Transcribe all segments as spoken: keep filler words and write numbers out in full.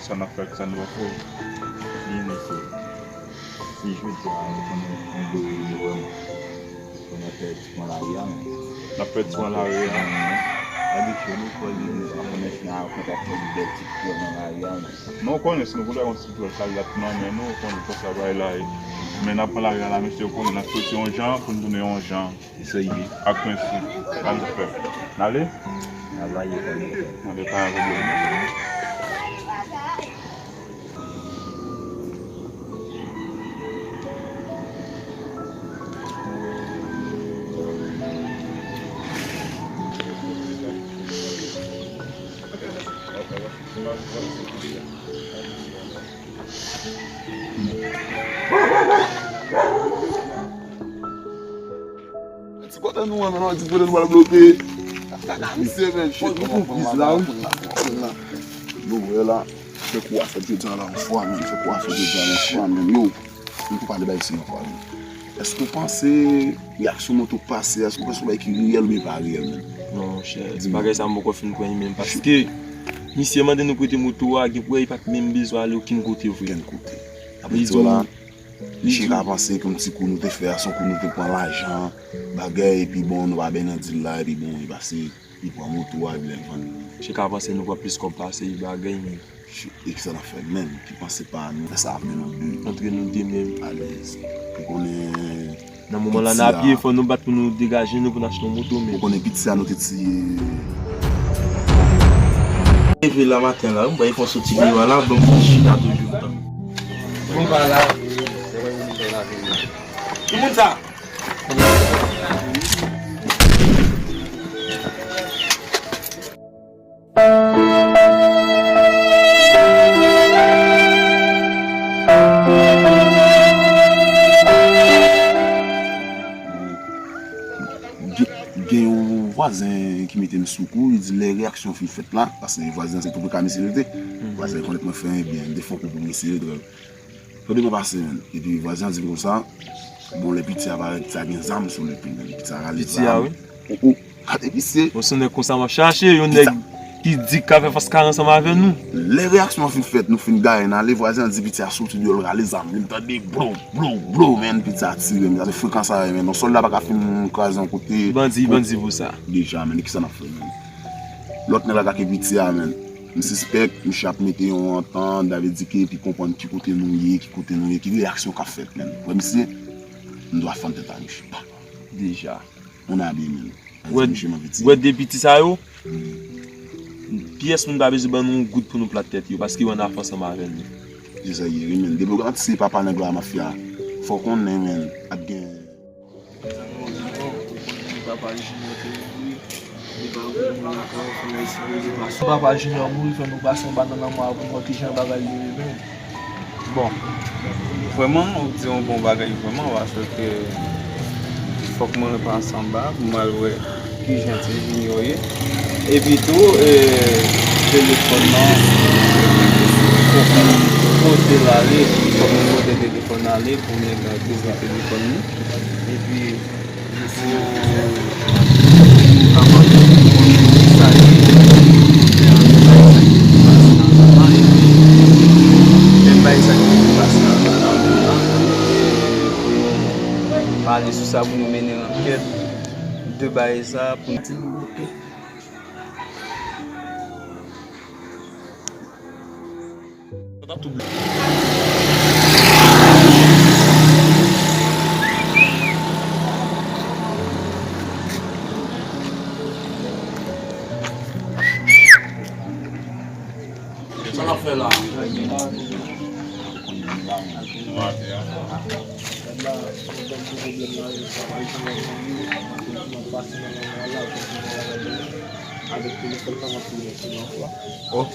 Sa n ap fè ak sa nou pa fè. Li inisye. Si jodi a nou konnen yon de yo vrèman. Konnen fè ti pran lari a, men. N ap fè ti pran lari a, men. Abitye nou fè li, nou pa konnen si n a kontak fè bèl ti pran nan lari a, men. Men w konnen, si nou kontak yon ti pran sa, l ap nan men nou, w konnen konsa bagay la ye. Men n ap pran lari a la, mesye, w konnen, n ap soti yon jan pou n tounen yon jan. Serye. Ak prensip. Sa nou fè. N ale? N ap maye kò nou. N ale, pa gen pwoblèm. Ti kote nou an, non, ti kote nou al bloke. Misye, men, shit, nou konfyiz la, wi. Nou wè la, fè kou a fèt jodi a la yon fwa, men, fè kou a fèt jodi a la yon fwa, men, yo, nou tou pale bay isi yon fwa, men. Èske w panse reyaksyon moto k pase a, èske w panse se yon bagay ki reyèl oubyen pa reyèl, men? Non, monchè, bagay sa a m poko fin kwè li menm, paske misye mande nou prete moto a, gen pou wè li pa t menm bezwen ale okenn kote vre. Okenn kote. Apre di w la, misye ka panse ke yon ti kou nou te fè a, se yon kou nou te pran lajan, bagay, epi bon, nou pa bay nan dil la, epi bon, li pase, li pran moto a, epi lè l vann li. Misye ka panse nou pran plis kòb pase li, bagay, men. Shit, e kisa n ap fè menm? Ki panse pa nou? Fè sa avè nou de. Antre nou de menm. Alèz. Ou konnen. Nan moman la, n a pye, fò nou bat pou nou degaje nou, pou n achte yon moto menm. Ou konnen piti a nou te tiye. Leve la maten la, m bay fon soti deyò la, bon, m chita toujou tan. Bon, pa la. Ki moun sa? Gen, gen yon vwazen ki mete m sou kou, li di lè reyaksyon fin fèt la, paske vwazen an se tou pre kay misye rete. Vwazen an konèt mwen fè yon byen, m te fè yon kou pou misye rete. Tande mwen pase, menn. Epi vwazen an di m konsa, bon, lè piti a parèt, piti a gen zam sou li tou, menn. Piti a rale zam. Piti a, wi. O, o, gade misye. Bon, se yon nèg konsa m ap chache, yon nèg ki di k ka fè fas kare ansanm avè nou. Lè reyaksyon an fin fèt, nou fin gaye n ale, vwazen an di piti a soti deyò, l rale zam li, m tande blow, blow, blow, menn, piti a tire, menn. Sa se frekans a ye, menn. Yon sòlda pa ka fin kraze yon kote. Bandi, bandi pou sa. Deja, menn, e kisa n ap fè, menn? Lòt nèg la atake piti a, menn. M sispèk misye ap mete yon antant, sa vle di ke epi konprann ki kote nou ye, ki kote nou ye, ki reyaksyon k ap fèt, menn. Ou wè misye, m dwe fann tèt a misye. Deja. On a bien, menn. Ou wè, misye, m anvi di. Ou wè de piti sa yo? Pyès moun pa bezwen ban nou yon goud pou nou plat tèt yo, paske yo annafè ansanm avè nou. Se sa ye, wi, menn. Depi w garanti se papa nèg la mafya, fò w konnen, menn, ap gen. Papa Junior te mouri, li pa vle mouri ankò, fè nou esplike li pase. Papa Junior mouri, fè nou pase anba nan lanmò a pou n wè kijan bagay yo ye menm. Bon, vrèman, ou di yon bon bagay vrèman, paske fòk mwen pase anba pou m al wè kijan ti Junior ye. Epi tou, e, telefòn nan, fòk mwen pote l ale, fòk mwen pote telefòn ale pou nèg la kouvri telefòn li. Epi, pou, pou nou kapab konn sa ki, men bagay sa ki te pase nan zòn nan, epi, men bagay sa ki te pase nan zòn nan, pou nou pale sou sa, pou nou mennen ankèt de bagay sa, pou nou Sa n ap fè la? Avèk telefòn sa m ap peye sou nan fwa. Oh,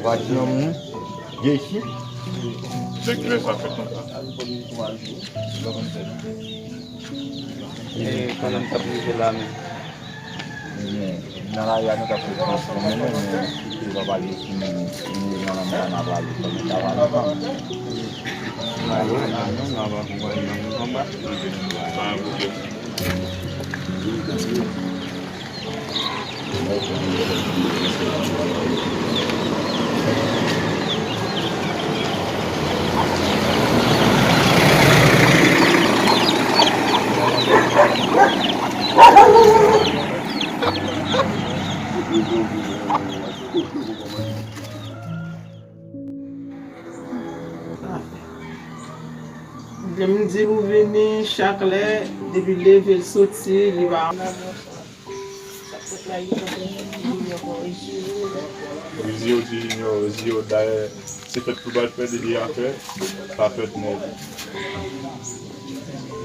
va di yon moun. Jay isi. Se kilè sa fèt konsa? E, konnen m t ap rive la menm. Nan lari a nou t ap fè plis, men, men, men, kite yo pa pale sou nou, nou nan lanmò a n a pale, fò nou ta pale ansanm. Alo, alo, n ap akonpaye nan mouvman ba. Sa yon pwoblèm. Mwen, mwen, mwen, mwen, mwen, mwen, mwen, mwen, mwen, Lè m di pou vini, chak lè, depi leve l soti, li pa. Wi, Zio di Junior, Zio, dayè, se fèt pou bal fè, depi afè, pa fèt nèt.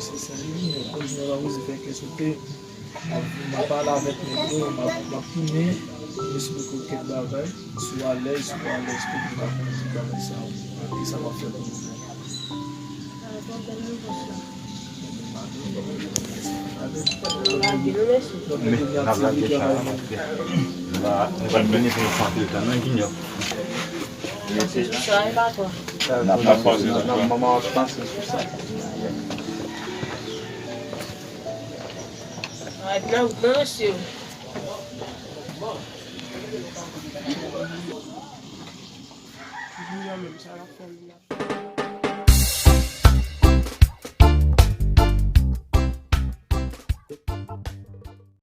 Se sa, Junior, Junior pa poze fè kè sote. M ap, m ap pale avèk nèg yo, m ap, m ap tounen, m esplike yo kèk bagay. Si w alèz, si w pa alèz tou, pou w ka konn tout bagay sa yo. Kisa m ap fè pou nou fè. Men, n ap lage chay la, paske nou va, nou va vini pou nou fè anpil tan nan Junior. N ap pase sou sa. Manman ap pase sou sa. Alright, nan, nan, mesye. Junior menm, sa l ap fè menm la.